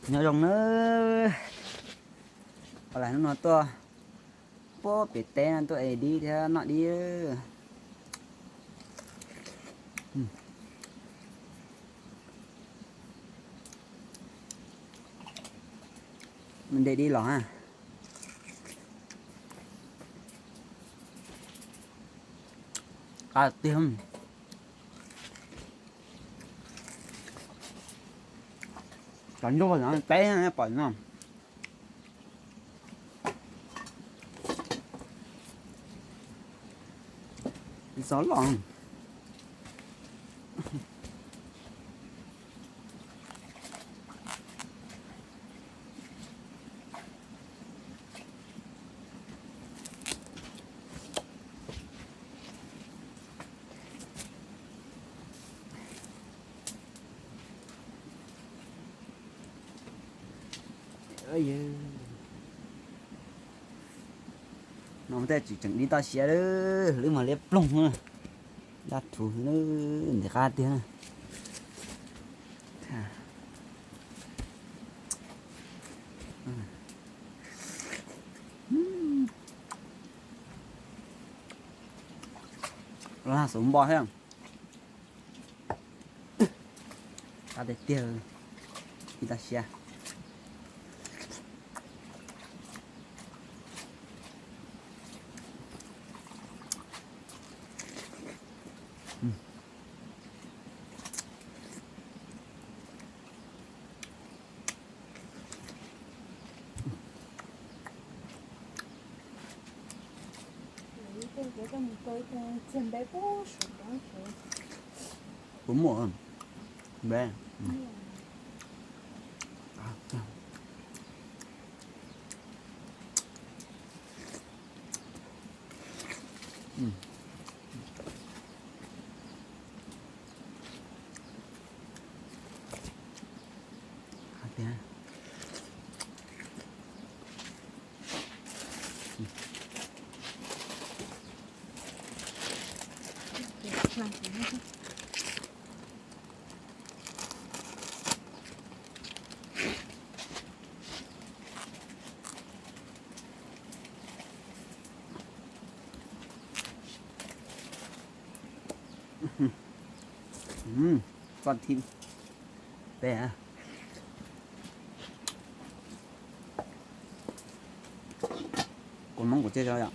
Nyob zoo nawb, ua li hnub no tuaj puag pem teb no tuaj ev dib thiab noj dib. Nte dib los na. Qab tiag. Cov ntsuag no peb pom no. Xov los. No tej tsis tseem dib toj siab lawm, lub mas liab ploog na. Dab thuv, ntev qab tiag na. Los nag xuv npo thiab. Qab tiag tiag, ib toj siab. Puas muaj npe? Txoj thib peb. Kaus noob kuv tseg tso yom.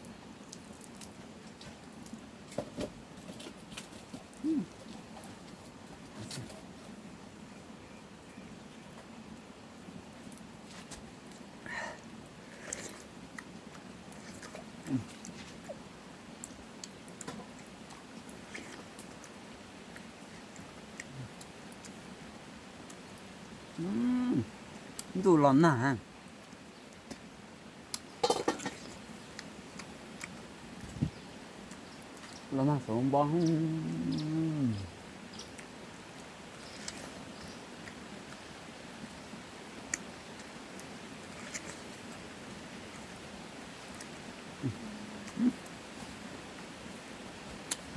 Ntuj los nag. Los nag xuv npo.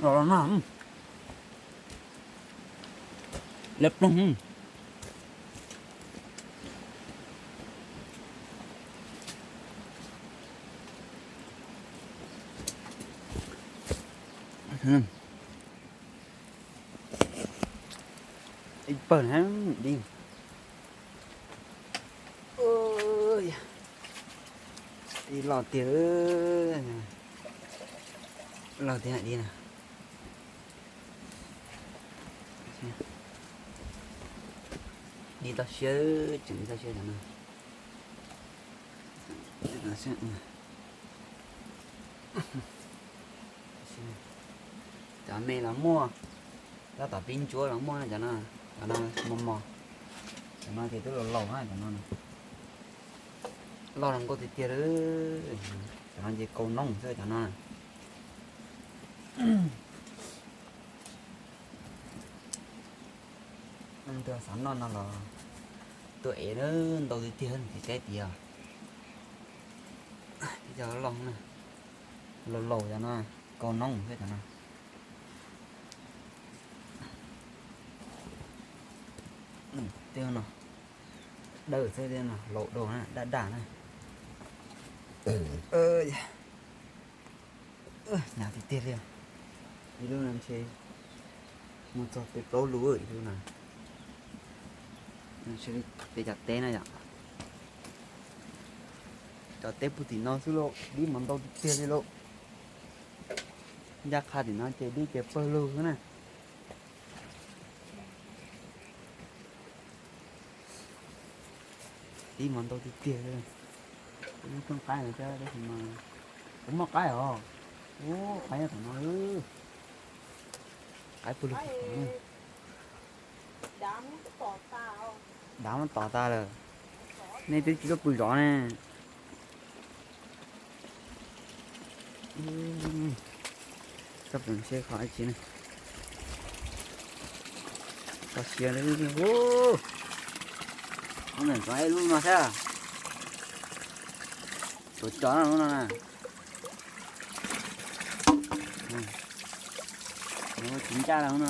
Los nag. Liab ploog. Ib pawg na, di. Di loj tiag, loj tiag di na. Di toj siab, tseem di toj siab cov no. Cov me los muaj, tab tom pib ntsuab los muaj na cov no, cov no mos mos, cov no ces twb laus laus na cov no. Loj zoo nkauj tiag tiag li, cov no ces kaus noob xwb cov no. Tus xav noj no los tuaj ev ntau tiag tiag ces saib tias, ib co loj na, laus laus cov no, kaus noob xwb cov no. Tej no, Dawb xwb thiab no, laus dua na, daj daj na. Hnyav tiag tiag li. Ib lub no ntshe muaj txog peb plaub lub ib lub na. Ntshe li peb cov teb na yom. Cov teb puag tim no xwb lauj, dib mas ntau tiag tiag li lauj. Ncaj qha tim no ces dib ces pawg lug xwb na. Dib mas ntau tiag tiag li. Ib thooj qaib no thiab tab sis mas kuv muaj qaib os. Ub, qaib nyob tom no. Qaib puag lug. Dav muab tom tas lawm. Nej twb tsis tuaj pw zov ne. Txhob pw seb qhov dab tsi ne. Kho siab li. Ub, ntawm ko ib lub no thiab. Tuav cov no lub no na. Tsis ncaj lawm lub no.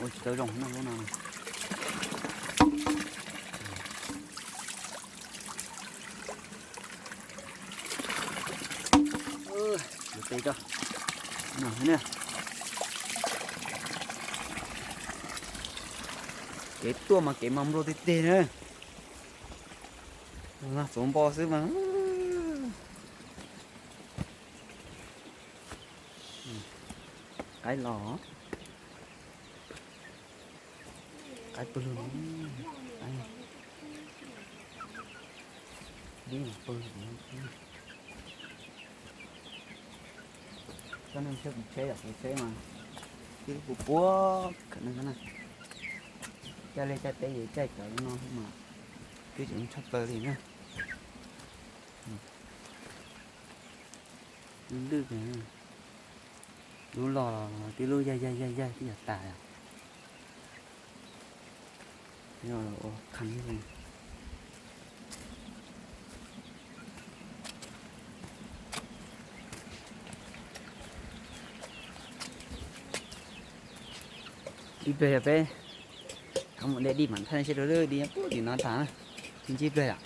Ua tsis tau zoo no lub no. Tes tso. No ne. Kev tuaj mas kev mas nplua tiag tiag na. Xuv npo xwb mas. Qaib los. Qaib pawg lug. Dib pawg lug. Coj nej saib kuv tsheb yom, kuv tsheb mas twb puas puas khawm neeg na. Caij liaj caij teb ces caij cov no mas twb tseem tshaj plaws li na. Lub lwj, lub loj los twb lub yaig yaig yaig yaig twb yog tas. Ua qhov ib pliag yog peb thov mus de dib mam thaij seb rau lub dib nyob puag tim no tas na. Ntsib ib pliag yom.